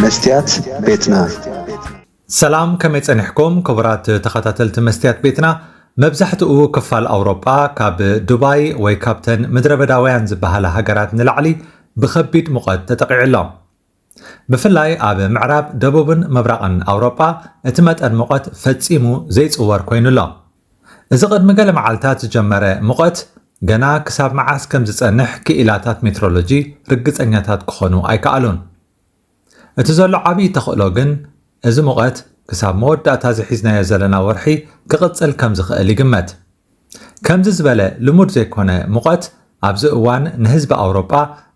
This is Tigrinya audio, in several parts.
መስትያት ቤትና። ሰላም፣ ከመይ ጸኒሕኩም ክቡራት ተኸታተልቲ መስትያት ቤትና? መብዛሕትኡ ክፋል ኣውሮጳ ካብ ዱባይ ወይ ካብተን ምድረ በዳውያን ዝበሃላ ሃገራት ንላዕሊ ብኸቢድ ሙቐት ተጠቒዑ ኣሎ። ብፍላይ ኣብ ምዕራብ፣ ደቡብን ምብራቕን ኣውሮጳ እቲ መጠን ሙቐት ፈጺሙ ዘይጽወር ኮይኑ ኣሎ። እዚ ቅድሚ ገለ መዓልታት ዝጀመረ ሙቐት ገና ክሳብ መዓስ ከም ዝጸንሕ ክኢላታት ሜትሮሎጂ ርግጸኛታት ክኾኑ ኣይከኣሉን። እቲ ዘሎ ዓብዪ ተኽእሎ ግን፣ እዚ ሙቐት ክሳብ መወዳእታ ዝሒዝናዮ ዘለና ወርሒ ክቕጽል ከም ዝኽእል ይግመት። ከምዚ ዝበለ ልሙድ ዘይኮነ ሙቐት ኣብዚ እዋን ንህዝቢ ኣውሮጳ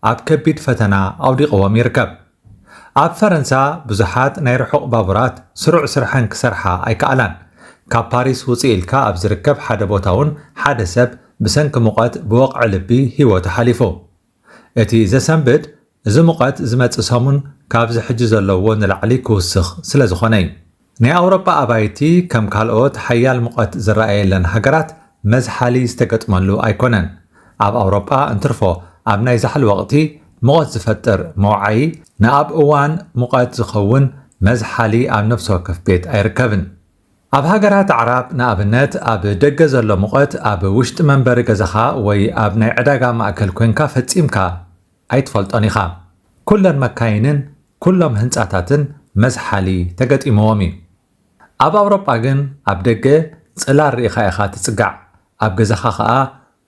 ኣብ ከቢድ ፈተና ኣውዲቕዎም ይርከብ። ኣብ ፈረንሳ ብዙሓት ናይ ርሑቕ ባቡራት ስሩዕ ስርሐን ክሰርሓ ኣይከኣላን። ካብ ፓሪስ ውፅእ ኢልካ ኣብ ዝርከብ ሓደ ቦታ እውን ሓደ ሰብ ብሰንኪ ሙቐት ብወቕዒ ልቢ ህይወቱ ሓሊፉ። እቲ ዘሰንብድ፣ እዚ ሙቐት ዝመጽእ ሰሙን ካብዚ ሕጂ ዘለዎ ንላዕሊ ክውስኽ ስለ ዝኾነ እዩ። ናይ ኣውሮጳ ኣባይቲ ከም ካልኦት ሓያል ሙቐት ዝረኣየለን ሃገራት መዝሓሊ ዝተገጥመሉ ኣይኮነን። ኣብ ኣውሮጳ እንትርፎ ኣብ ናይ ዛሕሊ ወቕቲ ሙቐት ዝፈጥር መውዓዪ ንኣብ እዋን ሙቐት ዝኸውን መዝሓሊ ኣብ ነፍሲ ወከፍ ቤት ኣይርከብን። ኣብ ሃገራት ኣዕራብ ንኣብነት ኣብ ደገ ዘሎ ሙቐት ኣብ ውሽጢ መንበሪ ገዛኻ ወይ ኣብ ናይ ዕዳጋ ማእከል ኮንካ ፈጺምካ ኣይትፈልጦን ኢኻ። ኩለን መካይንን ኩሎም ህንጻታትን መዝሓሊ ተገጢምዎም እዩ። ኣብ ኣውሮጳ ግን ኣብ ደገ ጽላል ርኢኻ ኢኻ ትጽጋዕ። ኣብ ገዛኻ ኸኣ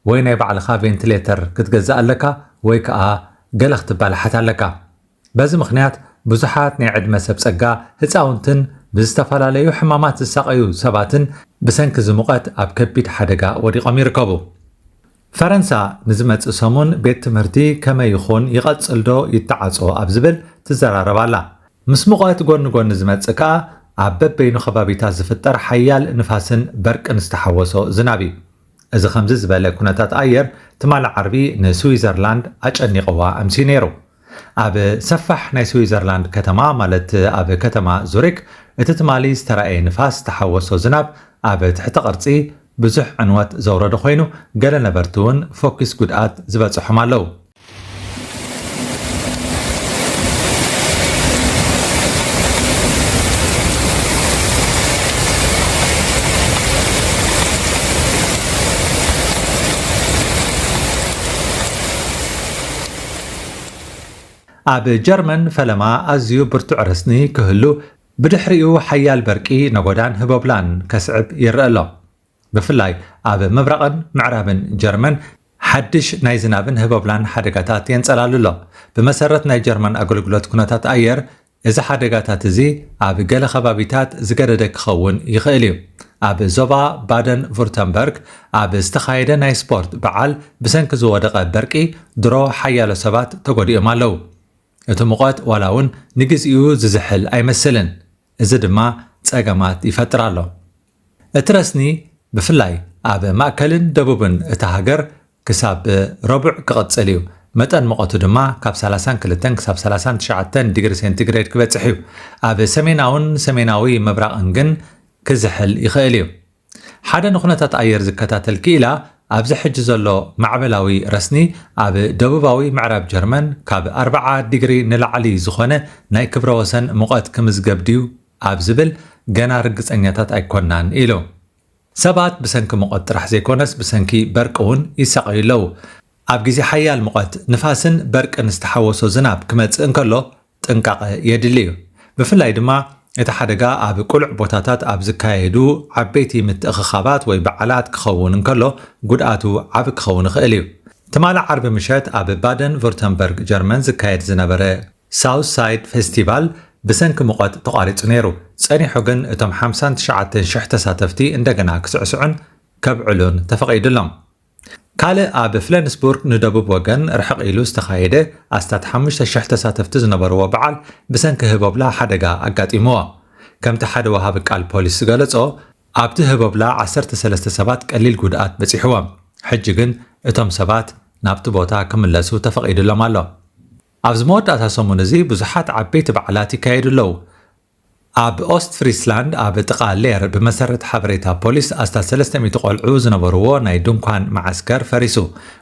ወይ ናይ ባዕልኻ ቬንቲሌተር ክትገዝእ ኣለካ ወይ ከኣ ገለ ክትባላሓት ኣለካ። በዚ ምኽንያት ብዙሓት ናይ ዕድመ ሰብ ጸጋ፣ ህጻውንትን ብዝተፈላለዩ ሕማማት ዝሳቐዩ ሰባትን ብሰንኪ እዚ ሙቐት ኣብ ከቢድ ሓደጋ ወዲቖም ይርከቡ። ፈረንሳ ንዝመጽእ ሰሙን ቤት ትምህርቲ ከመይ ይኹን ይቐጽል ዶ ይተዓጾ ኣብ ዝብል ትዘራረብ ኣላ። ምስ ሙቐት ጎኒ ጎኒ ዝመጽእ ከኣ ኣብ በበይኑ ከባቢታት ዝፍጠር ሓያል ንፋስን በርቅን ዝተሓወሶ ዝናብ እዩ። እዚ ከምዚ ዝበለ ኩነታት ኣየር ትማሊ ዓርቢ ንስዊዘርላንድ ኣጨኒቕዋ ኣምስዩ ነይሩ። ኣብ ሰፋሕ ናይ ስዊዘርላንድ ከተማ፣ ማለት ኣብ ከተማ ዙሪክ፣ እቲ ትማሊ ዝተራእየ ንፋስ ዝተሓወሶ ዝናብ ኣብ ትሕቲ ቅርጺ ብዙሕ ዕንወት ዘውረደ ኮይኑ፣ ገለ ነበርቲ እውን ፎኪስ ጉድኣት ዝበጽሖም ኣለዉ። ኣብ ጀርመን ፈለማ ኣዝዩ ብርቱዕ ረስኒ ክህሉ፣ ብድሕሪኡ ሓያል በርቂ ነጎዳን ህቦብላን ከስዕብ ይረአ ኣሎ። ብፍላይ ኣብ ምብራቕን ምዕራብን ጀርመን ሓድሽ ናይ ዝናብን ህቦብላን ሓደጋታት የንጸላሉ ኣሎ። ብመሰረት ናይ ጀርመን ኣገልግሎት ኩነታት ኣየር፣ እዚ ሓደጋታት እዚ ኣብ ገለ ከባቢታት ዝገደደ ክኸውን ይኽእል እዩ። ኣብ ዞባ ባደን ቩርተምበርግ ኣብ ዝተኻየደ ናይ ስፖርት በዓል ብሰንኪ ዝወደቐ በርቂ ድሮ ሓያሎ ሰባት ተጎዲኦም ኣለዉ። እቲ ሙቐት ዋላ እውን ንግዚኡ ዝዝሕል ኣይመስልን። እዚ ድማ ጸገማት ይፈጥር ኣሎ። እቲ ረስኒ ብፍላይ ኣብ ማእከልን ደቡብን እታ ሃገር ክሳብ ረቡዕ ክቕጽል እዩ። መጠን ሙቐቱ ድማ ካብ ሰላሳን ክልተን ክሳብ ሰላሳን ትሽዓተን ዲግሪ ሴንቲግሬድ ክበጽሕ እዩ። ኣብ ሰሜናውን ሰሜናዊ ምብራቕን ግን ክዝሕል ይኽእል እዩ። ሓደ ንኹነታት ኣየር ዝከታተል ክኢላ፣ ኣብዚ ሕጂ ዘሎ ማዕበላዊ ረስኒ ኣብ ደቡባዊ ምዕራብ ጀርመን ካብ ኣርብዓ ዲግሪ ንላዕሊ ዝኾነ ናይ ክብረ ወሰን ሙቐት ክምዝገብ ድዩ ኣብ ዝብል ገና ርግጸኛታት ኣይኮናን ኢሉ። ሰባት ብሰንኪ ሙቐት ጥራሕ ዘይኮነስ ብሰንኪ በርቂ እውን ይሳቐዩ ኣለዉ። ኣብ ግዜ ሓያል ሙቐት፣ ንፋስን በርቅን ዝተሓወሶ ዝናብ ክመጽእ እንከሎ ጥንቃቐ የድሊ እዩ። ብፍላይ ድማ እቲ ሓደጋ ኣብ ቅሉዕ ቦታታት ኣብ ዝካየዱ ዓበይቲ ምትእኽኻባት ወይ በዓላት ክኸውን እንከሎ ጉድኣቱ ዓቢ ክኸውን ይኽእል እዩ። ትማሊ ዓርቢ ምሸት ኣብ ባደን ቩርተምበርግ ጀርመን ዝካየድ ዝነበረ ሳውዝ ሳይድ ፌስቲቫል ብሰንኪ ሙቐት ተቋሪጹ ነይሩ። ጸኒሑ ግን እቶም ሓምሳን ትሽዓተን ሽሕ ተሳተፍቲ እንደገና ክስዕስዑን ከብዕሉን ተፈቒዱሎም። ካልእ ኣብ ፍለንስቡርግ ንደቡብ ወገን ርሕቕ ኢሉ ዝተኻየደ ኣስታት ሓሙሽተ ሽሕ ተሳተፍቲ ዝነበርዎ በዓል ብሰንኪ ህቦብላ ሓደጋ ኣጋጢምዎ። ከምቲ ሓደ ወሃቢ ቃል ፖሊስ ዝገለጾ፣ ኣብቲ ህቦብላ ዓሰርተ ሰለስተ ሰባት ቀሊል ጉድኣት በጺሕዎም። ሕጂ ግን እቶም ሰባት ናብቲ ቦታ ክምለሱ ተፈቒዱሎም ኣሎ። ኣብዚ መወዳእታ ሰሙን እዚ ብዙሓት ዓበይቲ በዓላት ይካየዱ ኣለዉ። ኣብ ኦስት ፍሪስላንድ ኣብ ጥቓ ሌር፣ ብመሰረት ሓበሬታ ፖሊስ፣ ኣስታት ሰለስተ ሚእቲ ቆልዑ ዝነበርዎ ናይ ድንኳን መዓስከር ፈሪሱ።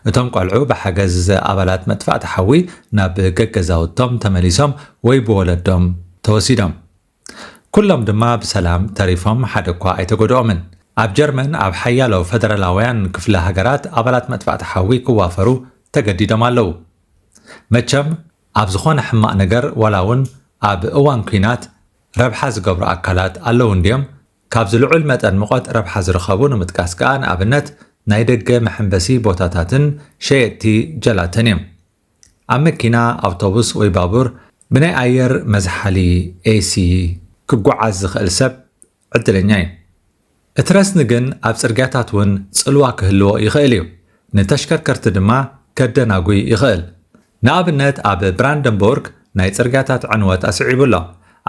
እቶም ቆልዑ ብሓገዝ ኣባላት መጥፋእቲ ሓዊ ናብ ገገዛውቶም ተመሊሶም ወይ ብወለዶም ተወሲዶም። ኩሎም ድማ ብሰላም ተሪፎም፣ ሓደ እኳ ኣይተጎድኦምን። ኣብ ጀርመን ኣብ ሓያሎ ፈደራላውያን ክፍለ ሃገራት ኣባላት መጥፋእቲ ሓዊ ክዋፈሩ ተገዲዶም ኣለዉ። መቸም ኣብ ዝኾነ ሕማቕ ነገር ዋላ እውን ኣብ እዋን ኲናት ረብሓ ዝገብሩ ኣካላት ኣለዉ እንድዮም። ካብዚ ልዑል መጠን ሙቐት ረብሓ ዝረኸቡ ንምጥቃስ ከኣ ንኣብነት ናይ ደገ መሐንበሲ ቦታታትን ሸየጥቲ ጀላተን እዮም። ኣብ መኪና፣ ኣውቶቡስ ወይ ባቡር ብናይ ኣየር መዝሓሊ ኤሲ ክጓዓዝ ዝኽእል ሰብ ዕድለኛ እዩ። እቲ ረስኒ ግን ኣብ ጽርግያታት እውን ጽልዋ ክህልዎ ይኽእል እዩ። ንተሽከርከርቲ ድማ ከደናጉይ ይኽእል። ንኣብነት ኣብ ብራንደንቡርግ ናይ ጽርግያታት ዕንወት ኣስዒቡ ኣሎ።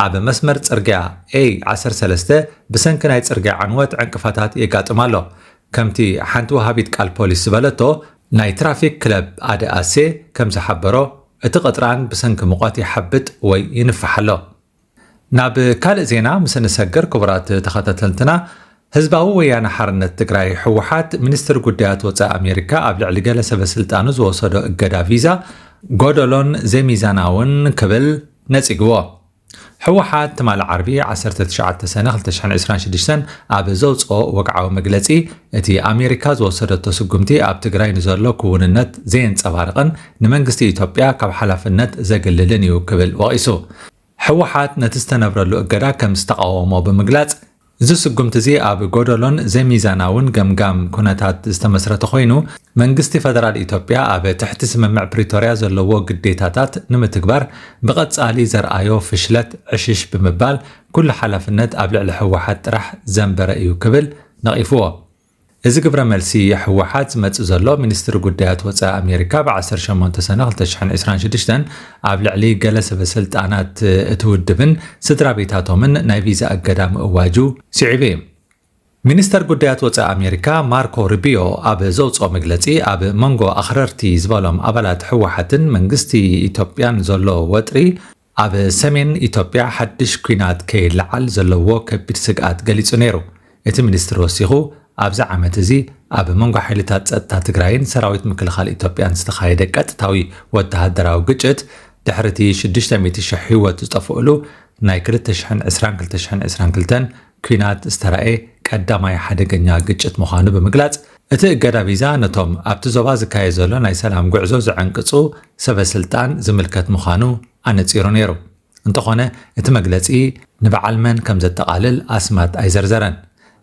ኣብ መስመር ጽርግያ ኤ ዓሰርተ ሰለስተ ብሰንኪ ናይ ጽርግያ ዕንወት ዕንቅፋታት የጋጥም ኣሎ። ከምቲ ሓንቲ ወሃቢት ቃል ፖሊስ ዝበለቶ፣ ናይ ትራፊክ ክለብ ኣደ ኣሴ ከም ዝሓበሮ፣ እቲ ቅጥራን ብሰንኪ ሙቐት ይሓብጥ ወይ ይንፍሕ ኣሎ። ናብ ካልእ ዜና ምስ እንሰግር፣ ክቡራት ተኸታተልትና፣ ህዝባዊ ወያነ ሓርነት ትግራይ ህወሓት ሚኒስትር ጉዳያት ወፃኢ ኣሜሪካ ኣብ ልዕሊ ገለ ሰበ ስልጣኑ ዝወሰዶ እገዳ ቪዛ ጎደሎን ዘይሚዛናውን ክብል ነፂግዎ። ህወሓት ትማሊ ዓርቢ ዓሰርተ ትሽዓተ ሰነ ክልተ ሽሕን ዕስራን ሽዱሽተን ኣብ ዘውፅኦ ወግዓዊ መግለፂ፣ እቲ ኣሜሪካ ዝወሰደቶ ስጉምቲ ኣብ ትግራይ ንዘሎ ክውንነት ዘየንፀባርቕን ንመንግስቲ ኢትዮጵያ ካብ ሓላፍነት ዘግልልን እዩ ክብል ወቒሱ። ህወሓት ነቲ ዝተነብረሉ እገዳ ከም ዝተቓወሞ ብምግላጽ፣ እዚ ስጉምቲ እዚ ኣብ ጎደሎን ዘይሚዛናውን ገምጋም ኩነታት ዝተመስረተ ኮይኑ፣ መንግስቲ ፈደራል ኢትዮጵያ ኣብ ትሕቲ ስምምዕ ፕሪቶርያ ዘለዎ ግዴታታት ንምትግባር ብቐጻሊ ዘርኣዮ ፍሽለት ዕሽሽ ብምባል፣ ኩሉ ሓላፍነት ኣብ ልዕሊ ህወሓት ጥራሕ ዘንበረ እዩ ክብል ነቒፍዎ። እዚ ግብረ መልሲ ህወሓት ዝመጽእ ዘሎ፣ ሚኒስትሪ ጉዳያት ወጻኢ ኣሜሪካ ብ ዓሰርተ ሸሞንተ ሰነ ክልተ ሽሕን ዕስራን ሽዱሽተን ኣብ ልዕሊ ገለ ሰበ ስልጣናት እቲ ውድብን ስድራ ቤታቶምን ናይ ቪዛ እገዳ ምእዋጁ ስዒቡ እዩ። ሚኒስተር ጉዳያት ወጻኢ ኣሜሪካ ማርኮ ሩቢዮ ኣብ ዘውጽኦ መግለጺ፣ ኣብ መንጎ ኣኽረርቲ ዝበሎም ኣባላት ህወሓትን መንግስቲ ኢትዮጵያን ዘሎ ወጥሪ፣ ኣብ ሰሜን ኢትዮጵያ ሓድሽ ኲናት ከይለዓል ዘለዎ ከቢድ ስግኣት ገሊጹ ነይሩ። እቲ ሚኒስትሪ ወሲኹ፣ ኣብዚ ዓመት እዚ ኣብ መንጎ ሓይልታት ጸጥታ ትግራይን ሰራዊት ምክልኻል ኢትዮጵያን ዝተኻየደ ቀጥታዊ ወተሃደራዊ ግጭት፣ ድሕሪ እቲ ሽዱሽተ ሚእቲ ሽሕ ህይወት ዝጠፍኡሉ ናይ ክልተ ሽሕን ዕስራን ክልተ ሽሕን ዕስራን ክልተን ኲናት ዝተራእየ ቀዳማይ ሓደገኛ ግጭት ምዃኑ ብምግላጽ፣ እቲ እገዳ ቪዛ ነቶም ኣብቲ ዞባ ዝካየድ ዘሎ ናይ ሰላም ጉዕዞ ዘዐንቅጹ ሰበ ስልጣን ዝምልከት ምዃኑ ኣነጺሩ ነይሩ። እንተኾነ፣ እቲ መግለጺ ንበዓል መን ከም ዘጠቓልል ኣስማት ኣይዘርዘረን።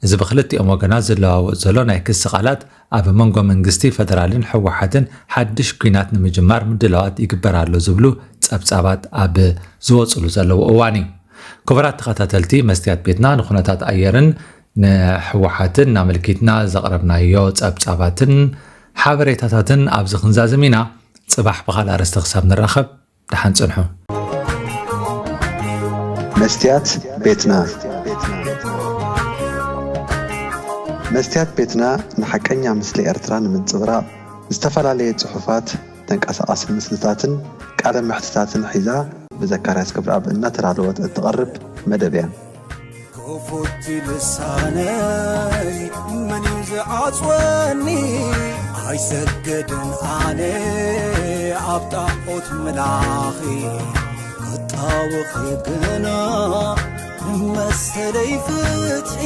እዚ ብክልቲኦም ወገናት ዝለዋወጥ ዘሎ ናይ ክሲ ቃላት፣ ኣብ መንጎ መንግስቲ ፈደራልን ህወሓትን ሓድሽ ኲናት ንምጅማር ምድላዋት ይግበር ኣሎ ዝብሉ ጸብጻባት ኣብ ዝወጽሉ ዘለዉ እዋን እዩ። ክቡራት ተኸታተልቲ መስትያት ቤትና፣ ንኩነታት ኣየርን ንህወሓትን እናመልኪትና ዘቕረብናዮ ጸብጻባትን ሓበሬታታትን ኣብዚ ክንዛዝም ኢና። ጽባሕ ብኻልእ ኣርእስቲ ክሳብ ንራኸብ፣ ደሓን ጽንሑ። መስትያት ቤትና። መስትያት ቤትና ንሓቀኛ ምስሊ ኤርትራ ንምንጽብራቕ፣ ዝተፈላለየ ጽሑፋት፣ ተንቀሳቓሲ ምስልታትን ቃለ መሕትታትን ሒዛ ብዘካርያስ ገብረኣብ እናተዳለወት እትቐርብ መደብ እያ። ክፉት ልሳነይ መን እዩ ዝዓጽወኒ? ኣይሰግድን ኣነ ኣብ ጣዖት ምላኺ፣ ክጣወኺ ግና መሰለይ ፍትሒ።